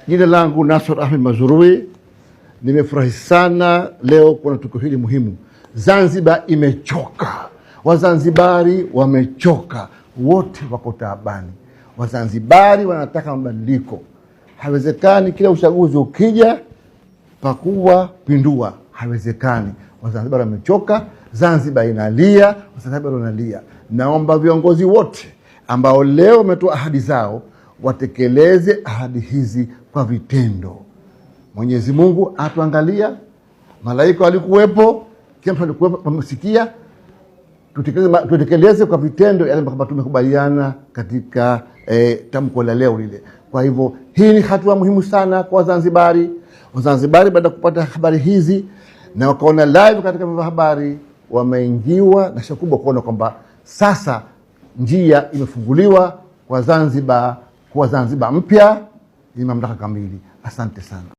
Jina langu Nasor Ahmed Mazrui. Nimefurahi sana leo kuna tukio hili muhimu. Zanzibar imechoka, Wazanzibari wamechoka, wote wako taabani. Wazanzibari wanataka mabadiliko. Haiwezekani kila uchaguzi ukija pakuwa pindua, haiwezekani. Wazanzibari wamechoka, Zanzibar inalia, Wazanzibari wanalia. Naomba viongozi wote ambao leo wametoa ahadi zao watekeleze ahadi hizi kwa vitendo. Mwenyezi Mungu atuangalia, malaika walikuwepo, kila mtu alikuwepo, wamesikia. Tutekeleze kwa vitendo yale ambayo tumekubaliana katika tamko la leo lile. Kwa hivyo hii ni hatua muhimu sana kwa Wazanzibari. Wazanzibari baada ya kupata habari hizi na wakaona live katika vyombo vya habari, wameingiwa na shauku kubwa kuona kwamba sasa njia imefunguliwa kwa Zanzibar kuwa Zanzibar mpya yenye mamlaka kamili. Asante sana.